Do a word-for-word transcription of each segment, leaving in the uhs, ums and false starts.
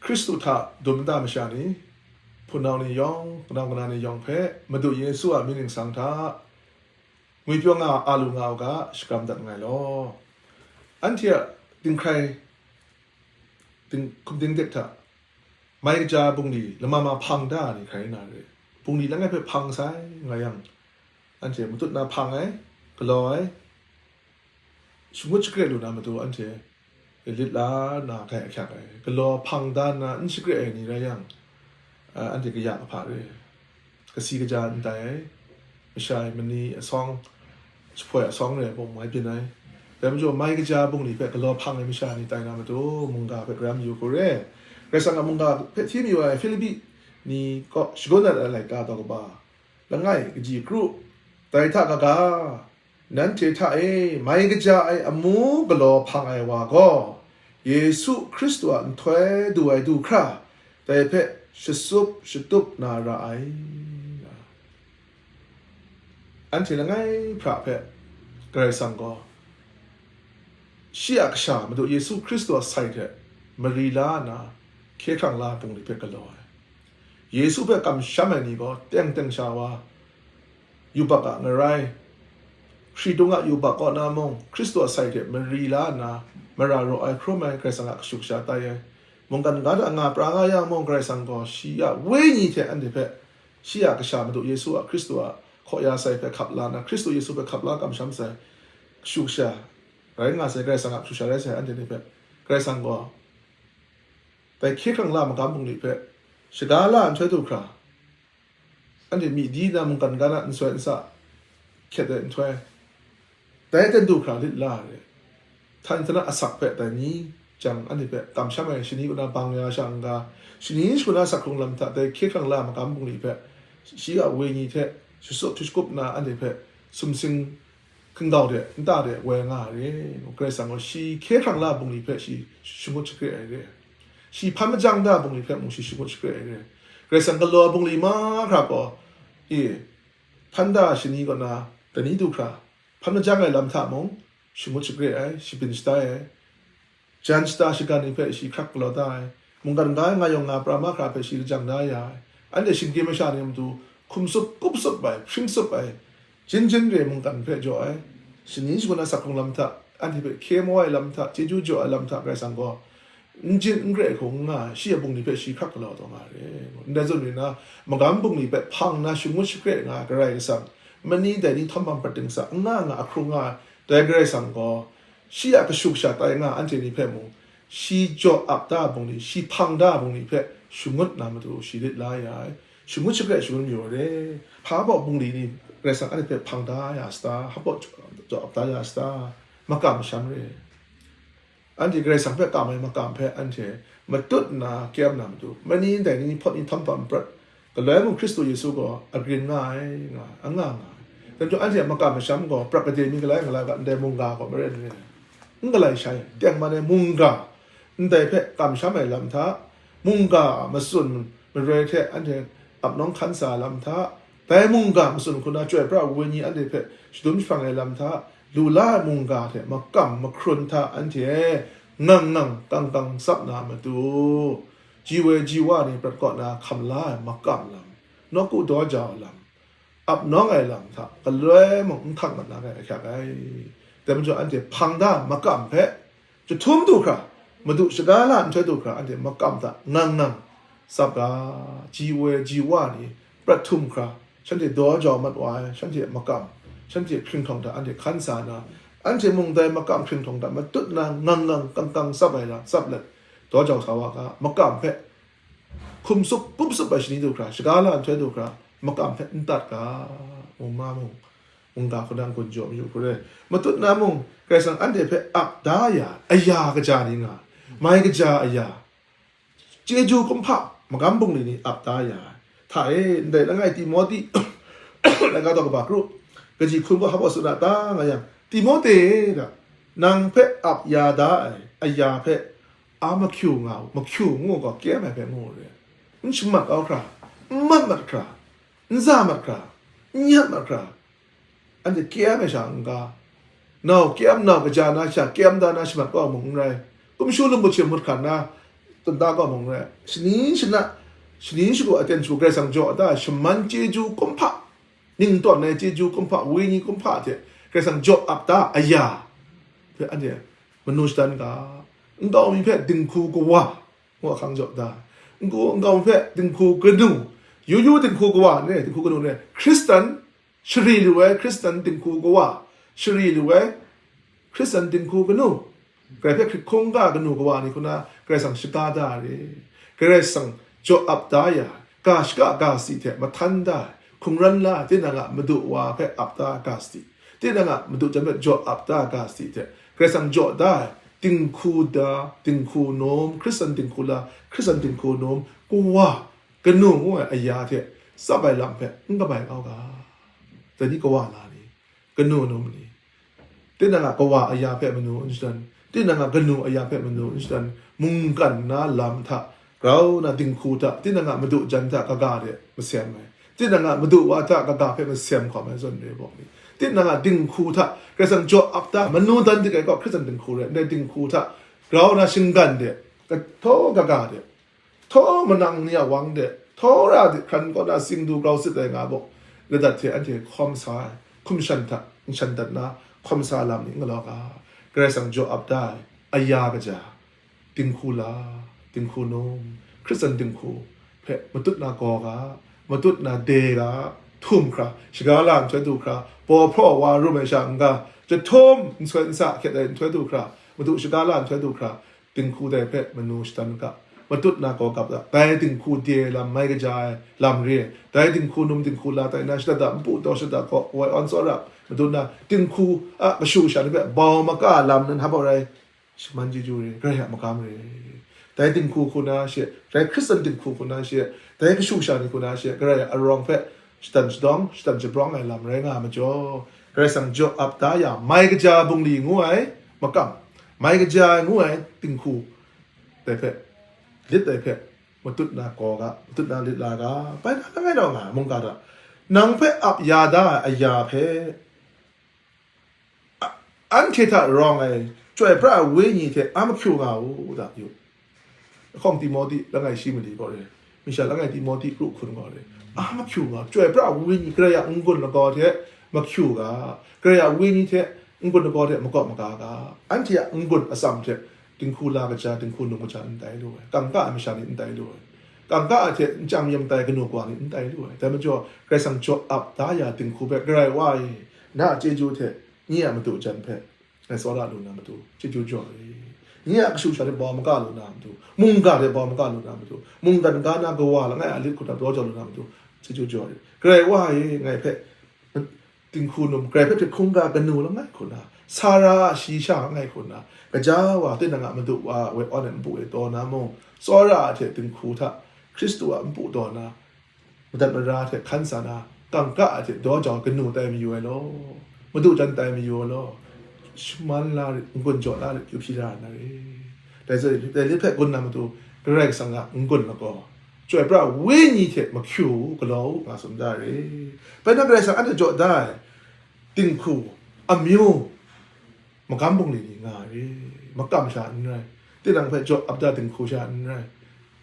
Hkristu hta dum nta masha ni, hpunau ni yawng, kanau kana ni yawng hpe Madu Yesu a mying ningsang hta ngwipyaw nga a lu nga u ga, shakram dat nngai law. Anhte a dinghkrai, ding, hkum dingdek hta mai kaja bungli lama ma hpang da ni hkrai na re. Bungli langai hpe hpang sai nga yang, anhte matut na hpang ai, galaw ai, shangut shagre lu na matu anhte lit la nna grai ahkyak ai. Galaw hpang da nna n shagre ai ni rai yang, a, anhte kaya kahpa re. Kasi kaja n tai ai. Masha e mani asawng, jahpoi asawng re ai bawng mai byin ai. Dai majaw, mai kaja bungli hpe galaw hpang ai masha ni tai na matu, mungga hpe garam yu hku re. Karai Kasang a mungga hpe hti mayu ai Hpilipi ni kaw shagun dat ai laika daw kaba langai kaji kru, dai hta kaga, nanhte hta e mai kaja ai amu galaw hpang ai wa gaw, Yesu Hkristu a nhtoi du ai du hkra, dai hpe shatsup shatup na ra ai. Anhte langai hpra hpe Karai Kasang gaw shi a Kasha Madu Yesu Hkristu a sai hte mari la nna, hkye hkrang la ai bungli hpe galaw ai. Yesu hpe kamsham ai ni gaw teng teng sha wa, yubak a ngarai, hkritung a yubak kaw na mung, Hkristu a sai hte mari la nna, mara raw ai hkrum ai Karai Kasang a kashu kasha tai ai. Mungkan ga hta nga pra nga yang mung, Karai Kasang gaw shi a Wenyi hte anhte hpe, shi a Kasha Madu Yesu a, Hkristu a hkaw ya sai hpe hkap la nna, Hkristu Yesu hpe hkap la kamsham sai kashu kasha rai nga sai, Karai Kasang a kashu kasha rai sai anhte ni hpe, Karai Kasang gaw dai hkye hkrang la magam bungli hpe shaga la nhtoi du hkra, anhte myi di na mungkan ga na nsoi nsa hkyet ai nhtoi, dai ten du hkra lit la ai re. Htan htan a asak hpe dai ni jang anhte hpe kamsham ai, shani kaw na bang ya sha n-ga, shani shagu na asak hkrung lam hta dai hkye hkrang la magam bungli hpe shi a Wenyi hte shatsup shatgup nna anhte hpe sumsing hkingdau de, nta de woi nga ai re. Karai Kasang gaw shi hkye hkrang la bungli hpe shi shangut shakre ai re. Shi hpan majang da bungli hpe mung shi shangut shakre ai re. Karai Kasang galaw bungli mahkra gaw, e, hpan da shani kaw na dai ni du hkra, hpan majang ai lam hta mung shangut shakre ai, shabyin shatai ai. Jan shata shagan ni hpe shi hkrak galaw da ai, mungkan ga ai nga yawng nga pra mahkra hpe shi lajang da ya ai, anhte shinggyim masha ni a matu hkum tsup, kup tsup ai, hpring tsup ai, jin jin re mungkan hpe jaw ai, shani shagun a sak hkrung lam hta, anhte hpe hkye maw ai lam hta, chyeju jaw ai lam hta Karai Kasang gaw n jin n grai hkung n nga ai, shi a bungli hpe shi hkrak galaw taw nga ai re. Ndai zawn ni na, magam bungli hpe hpang na shangut shakre nga ai Karai Kasang, mani dai ni htawm hpang prat dingsa n nga nga a hkrung nga ai, dai Karai Kasang gaw, shi a kashu kasha tai nga anhte ni hpe mung, shi jaw ap da bungli, shi hpang da bungli hpe shangut na matu shi lit la ya ai, shangut shakre shangun mayu ai re. Hpa baw bungli ni Karai Kasang anhte hpe hpang da ya sata, hpa baw jaw ap da ya sata, makam masham re. Anhte Karai Kasang hpe kam ai makam hpe anhte matut nna kyem na matu, mani ndai ni hpawt ni htawm hpang prat, galoi mung Hkristu Yesu gaw agrin nga ai, nga ai, anga nga ai. Dai majaw anhte a makam masham gaw prat kade mi galai nga la ga, ndai mungga gaw maren re, n galai shai ai, tengman ai mungga, ndai hpe kamsham ai lam hta, mungga a matsun maroi hte anhte ap nawng hkan sa ai lam hta, dai mungga matsun hku na Chyoi Pra Wenyi anhte hpe shadum jahprang ai lam hta, lu la ai mungga hte makam mahkrun hta anhte ngang ngang kang kang tsap na matu, ji woi ji wa ni prat kaw na hkam la ai makam lam, nawku daw jau ai lam, ap nawng ai lam hta galoi mung n hkang mat na rai ahkyak ai. Dai majaw anhte hpang da makam hpe jahtum du hkra, madu shaga la nhtoi du hkra, anhte makam hta ngang ngang tsap ga, ji woi ji wa ni prat htum hkra, shanhte daw jau mat wa ai, shanhte makam, shanhte hpring htawng hta anhte hkan sa na, anhte mung dai makam hpring htawng hta matut na ngang ngang kang kang tsap ai lam, tsap let, daw jau sa wa ga, makam hpe hkum tsup, kup tsup ai shani du hkra, shaga la nhtoi du hkra, makam hpe n tat ga, mung ma mung, mungga hku na n-gun jaw mayu hku re. Matut na mung, Karai Kasang anhte hpe ap da ya, aya kaja ni nga, mai kaja aya, chyeju kumhpa magam bungli ni ap da ya ai. Hta e, ndai langai Timote, laika daw kaba kru, kaji hkun gaw hpa baw tsun a ta nga yang, Timote e, da, nang hpe ap ya da ai aya hpe, a mahkyu nga u, mahkyu ngu gaw kyem ai hpe ngu u re. N shamat kau hkra, n mat mat hkra, n za mat hkra, n nyat mat hkra, anhte kyem ai sha n-ga, nau kyem, nau kaja na sha kyem da na shamat kau mung n rai, kumshu lumbu hte mut hkan na, tsun da gaw mung rai, shani shana, shani shagu aten shu Karai Kasang jaw da ai shaman chyeju kumhpa, ningtawn ai chyeju kumhpa, wenyi kumhpa hte Karai Kasang jaw ap da aya hpe anhte manu shadan ga, nkau mi hpe dinghku kawa ngu ahkang jaw da, nku nkau mi hpe dinghku kanu, yu yu dinghku kawa ne, dinghku kanu ne, Hkristan shari lu ai Hkristan dinghku kawa, shari lu ai Hkristan dinghku kanu, Karai hpe hkrit hkungga kanu kawa ni hku na Karai Kasang shaga da re. Karai Kasang jaw ap da ya, ga shaka ga si hte mahtan da ai, hkungran la ai, tinang a madu wa hpe ap da ga sadi, tinang a madu jan hpe jaw ap da ga sadi hte, Karai Kasang jaw da ai dinghku da, dinghku num, Hkristan dinghku la, Hkristan dinghku num, kawa, kanu ngu ai aya hte tsap ai lam hpe n kabai kau ga. Dai ni kawa la ni, kanu num ni, tinang a kawa aya hpe manu n shadan, tinang a kanu aya hpe manu n shadan, mungkan na lam hta, grau na dinghku hta, tinang a madu jan hta kaga de masem ai, tinang a madu wa hta kaga hpe masem hkawm ai zawn re bawk ni, tinang a dinghku hta Karai Kasang jaw ap da, manu dan dik ai kaw Hkristan dinghku rai, ndai dinghku hta grau na shinggan de, kahtaw kaga de, htaw manang ni a wang de, htaw ra de hkran kaw na singdu grau sit ai nga bawk, ladat hte anhte hkawm sa ai, hkum shan hta n shan dat na hkawm sa lam ni n galaw ga, Karai Kasang jaw ap da ai aya kaja, dinghku la, dinghku num, Hkristan dinghku hpe matut na gaw ga, matut na de ga, htum hkra, shaga la nhtoi du hkra, baw hpraw wa rum ai sha n-ga, jahtum nsoi nsa hkyet ai nhtoi du hkra, madu shaga la nhtoi du hkra, dinghku dai hpe manu shadan ga, matut na gaw gap ga, dai dinghku de ai lam mai kaja ai lam re ai, dai dinghku num dinghku la tai na shada da npu taw shada gaw woi awn tsawra, matut na dinghku a kashu sha ni hpe bau maka lam nan hap ai rai, shaman chyeju re, Karai a magam re. Dai dinghku hku na she, dai Hkristan dinghku hku na she, dai kashu sha ni hku na she, Karai a arawng hpe shadan shadawng, shadan shabrawng ai lam rai nga ai majaw, Karai Kasang jaw ap da ya, mai kaja bungli ngu ai makam, mai kaja ngu ai dinghku, dai hpe, lit dai hpe, matut na gaw ga, matut na lit la ga, bai na langai naw nga, mungga hta, nang hpe ap ya da ai aya hpe, a-, anhte hta rawng ai Chyoi pra ai Wenyi hte a mahkyu nga u da yu. Lahkawng Timote langai shi mali gaw re, masha langai Timote kru hkun gaw re, a mahkyu nga, Chyoi pra ai Wenyi Karai a n-gun lagaw hte mahkyu ga, Karai a Wenyi hte n-gun lagaw hte makawp maga ga, anhte a n-gun atsam hte dinghku la kaja, dinghku num kaja n tai lu ai, kangka ai masha ni n tai lu ai, kangka ai hte n chyam yam tai kanu kawa ni n tai lu ai. Dai majaw, Karai Kasang jaw ap da ya dinghku hpe, Karai Wa e, na a chyeju hte nye a madu jan hpe ngai tsawra lu na matu, chyeju jaw ai. Nye a kashu sha hte bau maka lu na matu, mungga hte bau maka lu na matu, mungkan ga na kawa langai a lit hku na daw jaw lu na matu, chyeju jaw ai. Karai Wa e, ngai hpe dinghku num, Karai hpe htit hkungga kanu langai hku na, Sara a shayi sha langai hku na, gaja wa, tinang a madu wa, woi awn ai npu e taw na mung, tsawra a hte dinghku hta, Hkristu a npu taw na, madat mara hte hkan sa na, kangka a hte daw jau kanu tai mayu ai law, madu jan tai mayu ai law, shaman la rit, n-gun jaw la rit, yu hpyi ra na re. Dai zawn, dai lit hpe gun na matu, Karai Kasang a n-gun lagaw, Chyoi pra ai Wenyi hte mahkyu u, galaw u, nga tsun da re. Bai na Karai Kasang anhte jaw da ai dinghku, amyu, magam bungli ni nga ai re, makam sha n rai, tinang hpe jaw ap da dinghku sha n rai,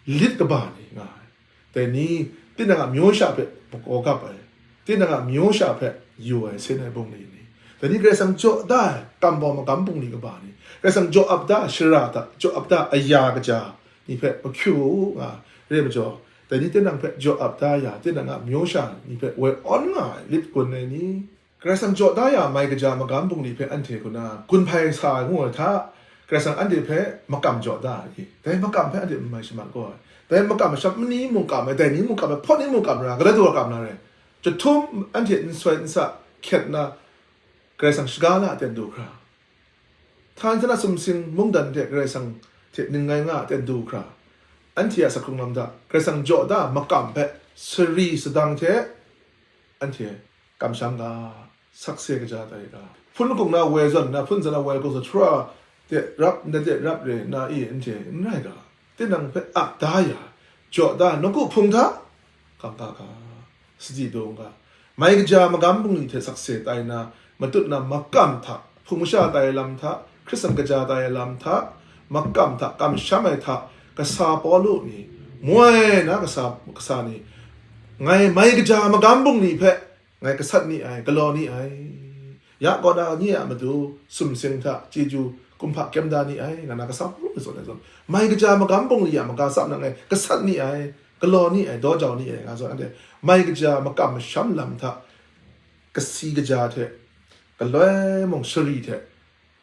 lit kaba ni nga ai. Dai ni, tinang a myu sha hpe makaw gap ai, tinang a myu sha hpe yu ai sen ai bungli ni, dai ni Karai Kasang jaw da ai kambau magam bungli kaba ni, Karai Kasang jaw ap da ai shara hta, jaw ap da ai aya kaja ni hpe mahkyu u nga ai re majaw, dai ni tinang hpe jaw ap da ya, tinang a myu sha ni hpe woi awn nga ai lit gun ai ni, Karai Kasang jaw da ya mai kaja magam bungli hpe anhte kaw na gun hpai sa ai ngu ai hta, Karai Kasang anhte hpe makam jaw da ai, dai makam hpe anhte n mai shamat gaw ai. Dai makam masham ni mung kam ai, dai ni mung kam ai, hpawt ni mung kam ra, galai daw kam na rai. Jahtum anhte n soi n sa hkyet na, Karai Kasang shaga la ten du hkra, htan sana sumsing mungdan hte Karai Kasang hte ning ngai nga ten du hkra, anhte a sakhung lam hta Karai Kasang jaw da makam hpe sari sadang hte anhte kamsham ga, sakse kaja tai ga. Hpun lahkung na woi zawn na, hpun zawn na woi hkung zawn hkra de rap, nda de rap re na i, anhte n rai ga. Tinang hpe ap da ya, jaw da, nawku hpung hta, kangka ga, sadi dawng ga, mai kaja magam bungli hte sakse tai na, matut na makam hta, hpung masha tai lam hta, Hkristan kaja tai lam hta, makam hta, kamsham ai hta, kasa Pawlu ni, moi na kasa, kasa ni, ngai mai kaja magam bungli hpe ngai gasat ni ai, galaw ni ai. Ya kaw na ni a matu sumsing hta chyeju kumhpa kyem da ni ai, nga na kasa Pawlu ni tsun ai zawn, mai kaja magam bungli a maga tsap nang ngai gasat ni ai, galaw ni ai, daw jau ni ai, nga zawn anhte mai kaja makam masham lam hta kasi kaja hte, galoi mung shari hte,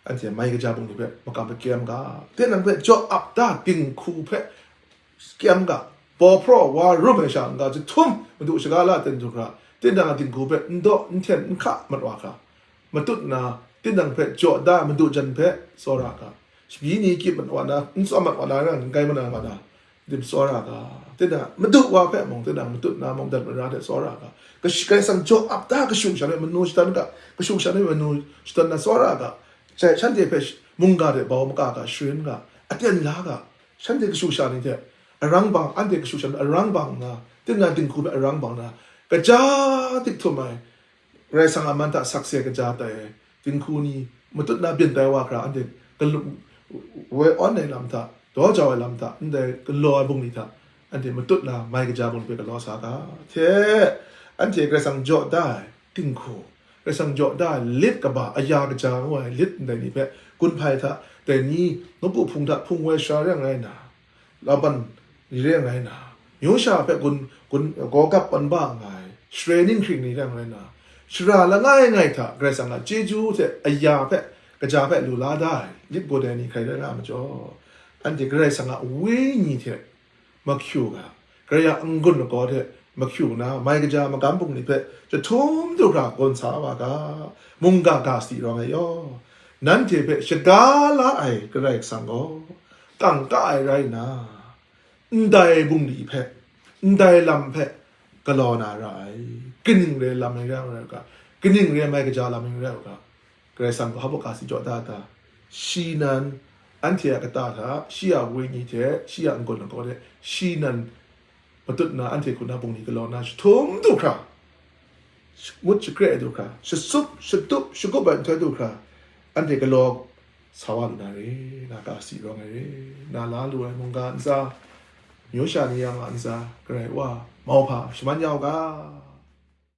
anhte mai kaja bungli hpe makam hpe kyem ga, tinang hpe jaw ap da dinghku hpe kyem ga, baw hpraw wa rum ai sha n-ga jahtum madu shaga la ten du hkra, tinang a dinghku hpe n daw n hten n hka mat wa hkra, matut na tinang hpe jaw da madu jan hpe tsawra ga, shabi ni kyip mat wa na, n tsawm mat wa na, n kai mana wa na, dim tsawra ga, tinang madu wa hpe mung tinang matut na mung dat mara hte tsawra ga, kash-, Karai Kasang jaw ap da kashu kasha hpe manu shatan ga, kashu kasha hpe manu shatan na tsawra ga, shanhte hpe mungga hte bau maka ga, sharin ga, aten la ga, shanhte kashu kasha ni hte arang bang, anhte kashu kasha ni arang bang na, tinang dinghku hpe arang bang na, kaja dik htum ai, Karai Kasang a man hta sakse kaja tai ai dinghku ni matut na byin tai wa hkra, anhte galup woi awn ai lam hta, daw jau ai lam hta, ndai galaw ai bungli hta, anhte matut na mai kaja bungli hpe galaw sa ga, hte anhte Karai Kasang jaw da ai dinghku, Karai Kasang jaw da ai lit kaba, aya kaja ngu ai lit ndai ni hpe gun hpai hta, dai ni nawku hpung hta hpung woi sara rai nga ai na, laban ni rai nga ai na, myu sha hpe gun, gun, gawgap pan ba nga ai, share ning hkring ni rai nga ai na, shara langai ngai hta Karai Kasang a chyeju hte aya hpe, kaja hpe lu la da ai, lit gaw dai ni hkrai rai nga ai majaw, anhte Karai Kasang a Wenyi hte mahkyu ga, Karai a n-gun lagaw hte mahkyu na, mai kaja magam bungli hpe jahtum du hkra gawn sa wa ga, mungga ga sadi rawng ai yaw, nanhte hpe shaga la ai Karai Kasang gaw, kangka ai rai nna, ndai bungli hpe, ndai lam hpe galaw na ra ai. Kaning re lam rai rai u ga, kaning re mai kaja lam rai rai u ga, Karai Kasang gaw hpa ga sadi jaw da ta? Shi nan anhte a kata hta, shi a Wenyi hte, shi a n-gun lagaw hte, shi nan matut na anhte hku na bungli galaw na jahtum du hkra, ngut shakre ai du hkra, shasup, shatup, shagup ai nhtoi du hkra, anhte galaw sa wa lu na re, na ga sadi rawng ai re, na la lu ai mungga ntsa, myu sha ni yang a ntsa, Karai Wa, mauhpa shaman ya u ga.